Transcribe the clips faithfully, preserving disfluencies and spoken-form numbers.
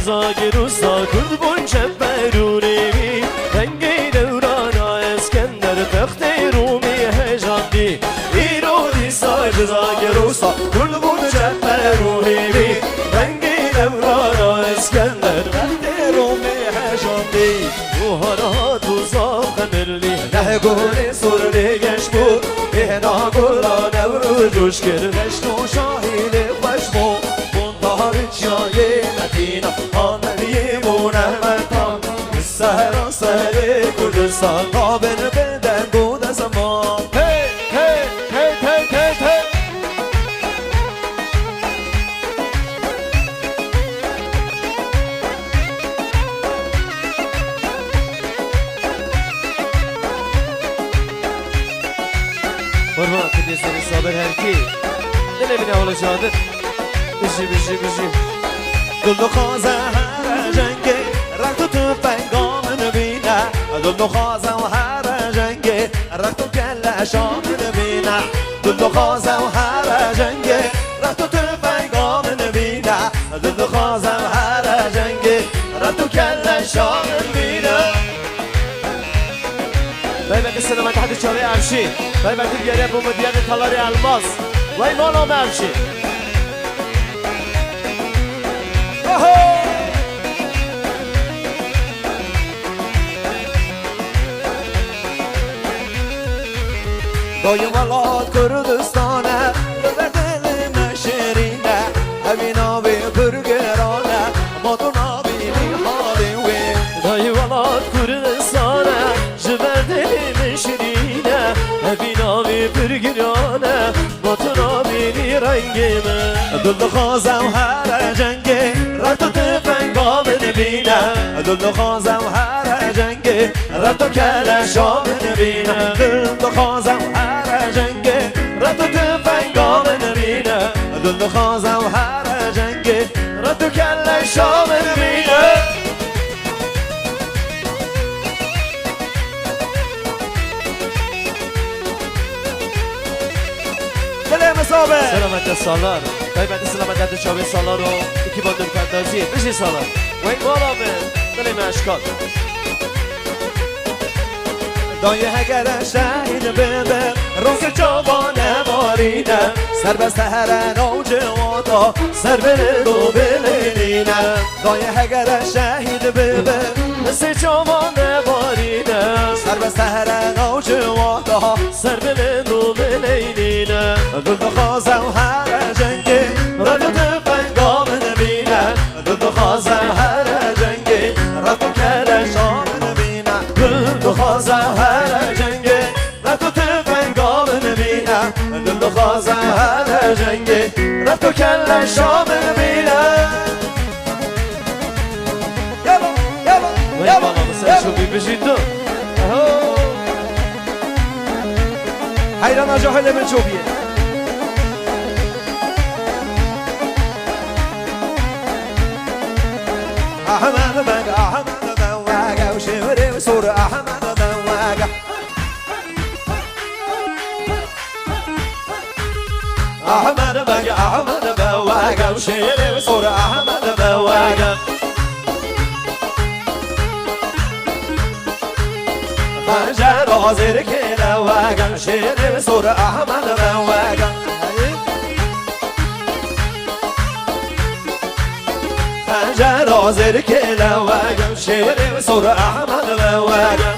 Zagir û Sakurd bûn çeper û rêvî, dengê dewrana Eskender textê Rûmî hejandî. Îro dîsa ji Zagir û Sakurd bûn çeper û rêvî, dengê dewrana Eskender textê Rûmî hejandî. Buhar hat û zaf xemirlî, neh gulê sor lê geş bû, bêhna gula Newrûz cûş kir. Deşt û şahî lê xweş bû, bûn tarî çiyayê Medîna, Amediyê bûne mekan. Sehra serê Kurdistan, tabin bi deng û dezman. Hey, hey, hey, hey, hey, hey. Qurban, tu dê serê sabir herkî. Dilê min e wele cadir. Bijî, bijî, bijî. Dil dixwaze here jengê, rext û tufenga min bîne. Dil dixwaze here jengê, rext û keleşa min bîne. Dil dixwaze here jengê, rext û tufenga min bîne. Dil dixwaze here jengê, rext û keleşa min bîne. Taybetî selamet hadi çavê Evşî. Taybetî geriye bu midyarê talarê elmas. Vay mala me Evşî. Oho! Dayê welat Kurdistan e, li ber dilê me şirîn e. Evîna wê pir giran e, ma tu nabînî halê wê. Dayê welat Kurdistan e, ji ber dilê min şirîn e. Evîna wê pir giran e, ma tu nabînî rengê min. Dil dixwaze here jengê, rext û tufenga min bîne. Dil dixwaze here jengê, rext û keleşa min bîne. Dil dixwaze here jengê, rext û tufenga min bîne. Dil dixwaze here jengê, rext û keleşa min bîne. Dilê min sabe. Selamet e Salar. Taybetî selamet e çavê Salar û ekîba Dil Perdazî. Bijî Salar. Wey mala min. Dilê min eşkal. Dayê heger şehîd bibe, rok çavan e barîne. Serbest here nav civata, ser bilind û bilêlîne. Dayê heger şehîd bibe, sê çavan e barîne. Serbest here nav civata, ser bilind û bilêlîne. Dil dixwaze here jengê, rext û tufenga min bîne. Dil dixwaze here jengê, rext û keleşa min bîne. Dil dixwaze here jengê, rext û tufenga min bîne. Dil dixwaze here jengê, rext û keleşa min bîne. Yalo, yalo, Wey yalo, bala, min ser yalo. Çobî bijî tu. Ho. Heyrana cahilê min Çobî ye. Ahmed Beg, Ahmed Beg, wege, şêwirê sor Ahmed Beg, wege. Ahmed Beg, Ahmed Beg, wege, şêrê sor Ahmed Beg, wege. Xencer azêr kêle, wege, şêrê sor Ahmed Beg, wege. Xencer azêr kêle, wege, şêrê sor Ahmed Beg, wege.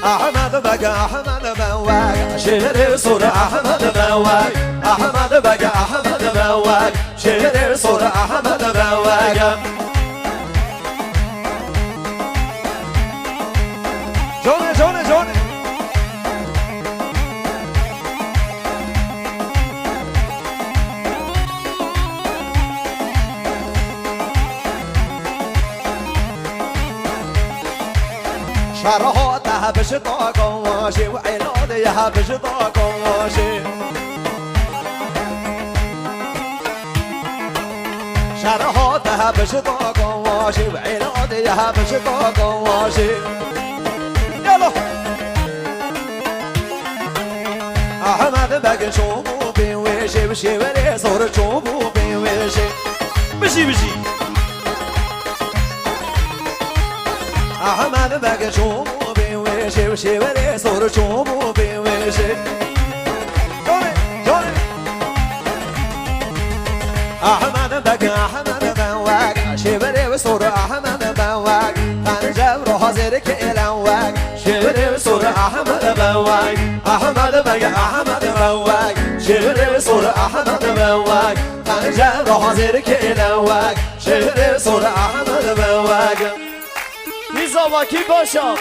Ahmed Beg, Ahmed Beg, wege, şêrê sor Ahmed Beg, wege. Ahmed Beg, Ahmed Beg, wege, şêrê sor Ahmed Beg, wege. Canê, canê, canê. Şer hate bişta Kawajê û Îladê bişta Kawajê. Şer hate bişta Kawajê û Îladê bişta Kawajê. Yalo! Ahmed Beg Çomû bê wêjê û Şêwerê sor çûbû bê wêşê. Bijî, bijî. Ahmed Beg çûbû bê wêşê, şêwerê sor çûbû bê wêşê. Canê, canê. Ahmed Beg, Ahmed Bewek, şêwerê sor Ahmed Bewek, qencev roha zêrikê lewek. Şêwirê sor Ahmed Bewek, Ahmed Beg, Ahmed Bewek. Şêwirê sor Ahmed Bewek, qence roha zêrikê lewek. Şêwirê sor Ahmed Bewek. Kî zava, kî baş a?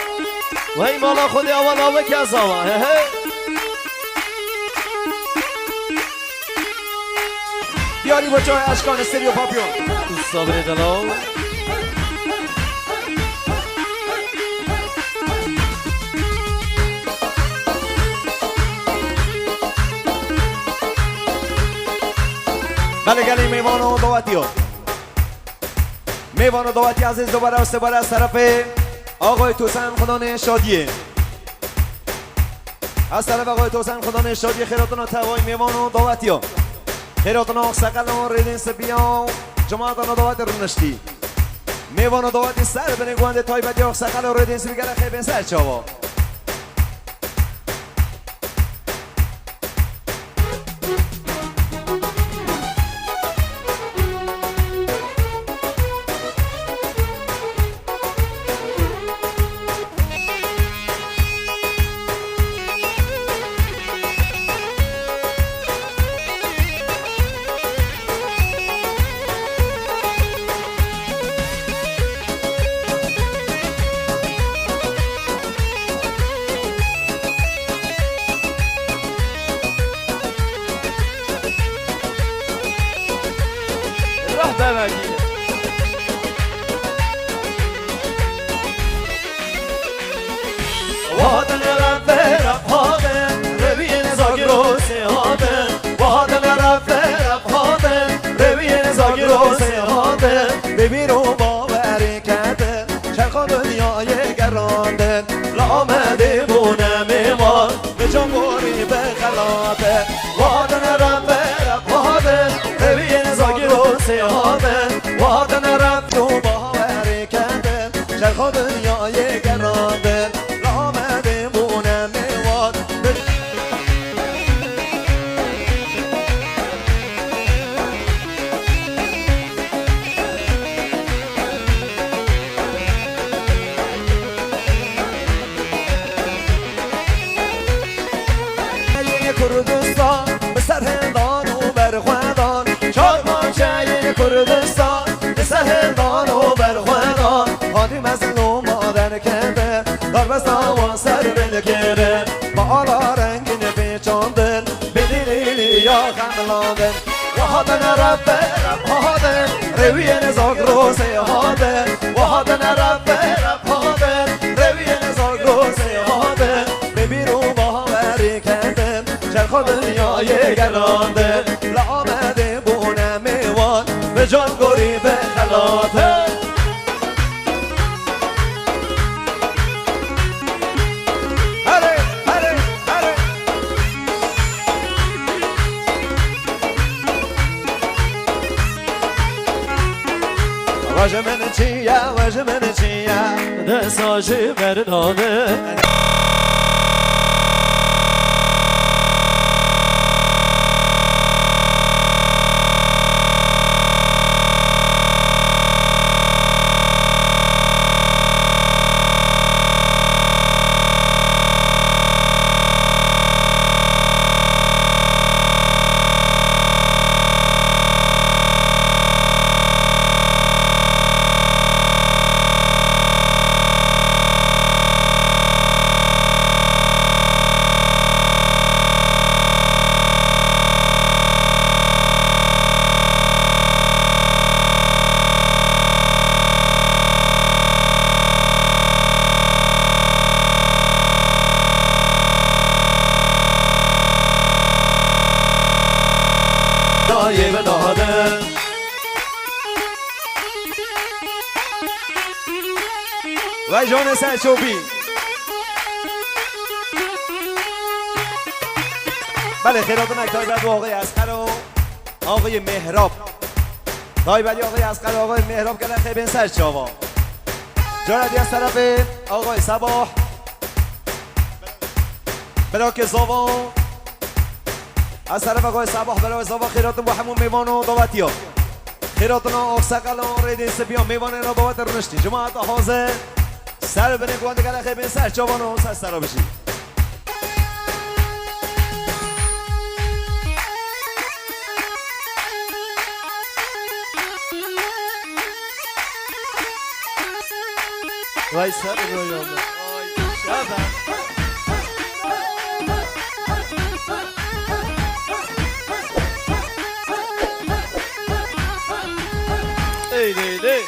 Wey mala Xwedê, awa navek ya zava. He he. Diyarî bo çawa eşkanê Stereo Papyon. Sabrê delal. Belê gelê mêvan û dawetiya. Mêvan û dawetiya ezîz dubare û sêbare ez terefê Axayê Tosen Xudanê Şadiyê. Ez terefê Axayê Tosen Xudanê Şadiyê xêratina tevayî mêvan û dawetiya. Xêratina Seqel û Rêdên Sibiya û cemaetana dawetê rûniştî. Mêvan û dawetî ser binê guhêndê taybetî ya Seqel û Rêdên Sibî gelek xêbên ser çava. Rah devekî. Vahatine rep ve rep hatin, reviyên zagirosê hatin. Vahatine rep ve rep hatin, reviyên zagirosê hatin. Bê bîr û bawerê ketin, çerxa dinyayê gerandin. Li Amedê bûne mêvan, bi can gorî bi xelate. Vahatine rep ve rep hatin, reviyên zagirosê hatin. Vahatine rep û bawerê ketin, çerxa dinyayê gerandin. Li Amedê bûne mêvan. Yê Kurdistan bi serhildan û berxwedan, çar parçeyê Kurdistan bi serhildan û berxwedan, hatî mezlûma derkete. Darbesta wan ser bilkêrin, bi ala rengîn pêçandin, bi dîlîlî ya xemlandin. Wa hatine rep ve rep hatin, reviyên zagirosê hatin. Wa hatine rep ve rep hatin, reviyên zagirosê hatin. Bi bîr û bawerî ketin, çerxa dinyayê gerandin. Li Amedê bûne mêvan, bi can gorî bi xelatin. Here, here, here. Vaj min çi ye, vaj min çi ye? Desa ji ber nade. Dayê min nade. Vay Johnny Selçopi. Belê, xêratinek taybet bo axê Esqero. Axayê Mêhrab. Taybetî axayê Esqer, axayê Mêhrab gelek xêbên ser çava. Cara diya serefê axayê Sebah. Birakê Zava. Ez serefê axayê Sebah, birakê Zava xêratin bo hemû mêvano davetiya. Xêratina axseqelan rêdên sipiya mêvanê ra davete rûniştî. Cemaeta hazir. Ser binê guan digere xêbên ser çavano ser sera bijî. Vay ser royal. Şaba. Ey ley ley.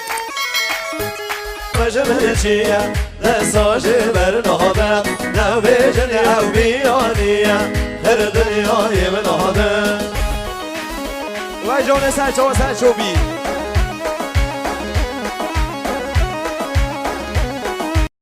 Xwe ji min çi ye? Desa ji ber nade, navê jinê ew bîranî ye, her dinyayê min nade. Vay canê ser çawa ser çobî.